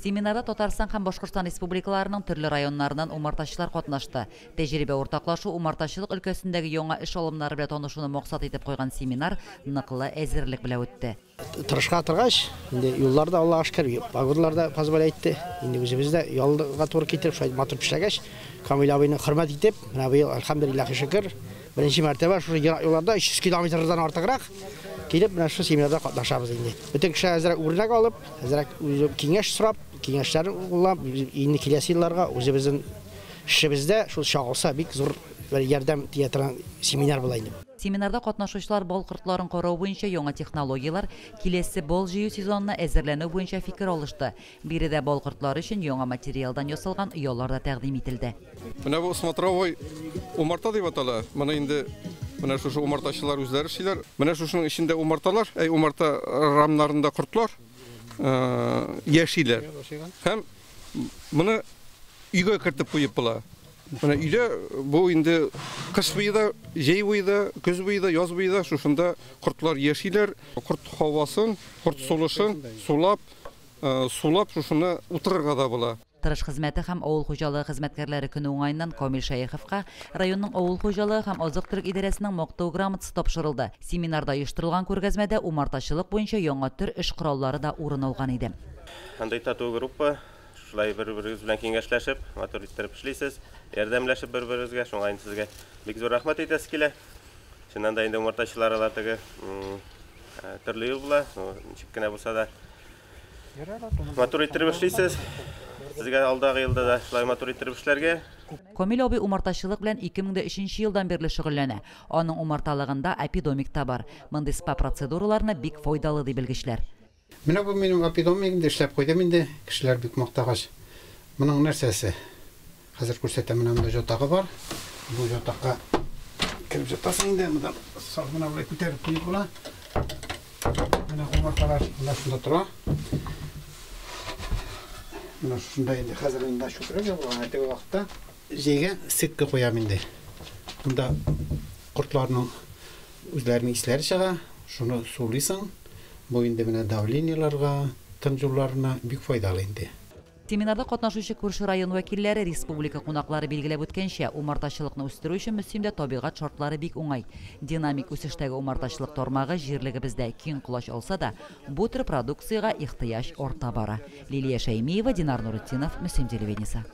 Семинарда Татарстан һәм Башкортстан республикаларының төрле районнарыннан умартачылар катнашты. Тәҗрибә уртаклашу, умартачылык өлкәсендәге яңа эш алымнары белән танышуны максат итеп куйган семинар ныклы әзерлек белән үтте. Тырышка торгач, инде юллар да Аллага шөкер, погодалар да позволяет итте. Инде үзебез дә ялга туры китереп, шулай матур эшләгәч, Камил абыйны хөрмәт итеп, менә быел әлхәмдүлилләһи шөкер, беренче мәртәбә шушы ерак юлларда 300 километрдан артыграк килеп, менә шушы семинарда катнашабыз инде. Бөтен кеше әзрәк үрнәк алып, әзрәк үзе киңәш сорап, киңәшләрен кулланып, инде киләсе елларга үзебезнең эшебездә шул чагылса бик зур бер ярдәм тия торган семинар була инде. Семинарда катнашучылар бал кортларын карау буенча яңа технологияләр, киләсе бал җыю сезонына әзерләнү буенча фикер алышты. Биредә бал кортлары өчен яңа материалдан ясалган оялар да тәкъдим ителде. Менә бу смотровой умарта дип атала. Моны инде менә шушы умартачылар үзләре эшлиләр. Менә шушының эчендә умарталар, әй умарта рамнарында кортлар яшиләр. Һәм моны өйгә кертеп куеп була. Менә өйдә бу инде кыш буе да, җәй буе да, көз буе да, яз буе да шушында кортлар яшиләр. Корт һавасын, корт сулышын сулап, сулап шушыны утырырга да була. Тырыш хезмәте һәм авыл хуҗалыгы хезмәткәрләре көне уңаеннан Камил Шәеховка районның авыл хуҗалыгы һәм азык-төлек идарәсенең мактау грамотасы тапшырылды. Семинарда оештырылган күргәзмәдә умартачылык буенча яңа төр эш кораллары да урын алган иде. Андый тату группа, шулай бер-берегез белән киңәшләшеп, матур иттереп эшлисез, ярдәмләшеп бер-берегезгә, шуңа инде сезгә бик зур рәхмәт әйтәсе килә. Чыннан да инде умартачылар алар теге төрле юл була, ничек кенә булса да матур иттереп эшлисез. Сезгә алдагы елда да шулай матур иттереп эшләргә. Камил абый умартачылык белән 2003 елдан бирле шөгыльләнә. Аның умарталыгында апидомик та бар. Мондый спа процедураларны бик файдалы ди белгечләр. Менә бу минем апидомигымда эшләп куйдым инде, кешеләр бик мактагач. Моның нәрсәсе? Хәзер күрсәтәм, менә монда җотагы бар. Бу җотакка кереп җотасың инде, монда сак менә болай күтәреп куеп була. Менә умарталар менә шунда тора. Менә шунда инде хәзер инде чүпрәк ябылган, теге вакытта җәйгә сетка куям инде. Монда кортларның үзләренең исләре чыга, шуны сулыйсың. Бу инде менә давлениеларга, тын юлларына бик файдалы инде. Семинарда катнашучы күрше район вәкилләре, республика кунаклары билгеләп үткәнчә, умартачылыкны үстерү өчен Мөслимдә табигать шартлары бик уңай. Динамик үсештәге умартачылык тармагы җирлегебездә киң колач алса да, бу төр продукциягә ихтыяҗ арта бара. Лилия Шәймиева, Динар Нуретдинов, Мөслим телевидениесе.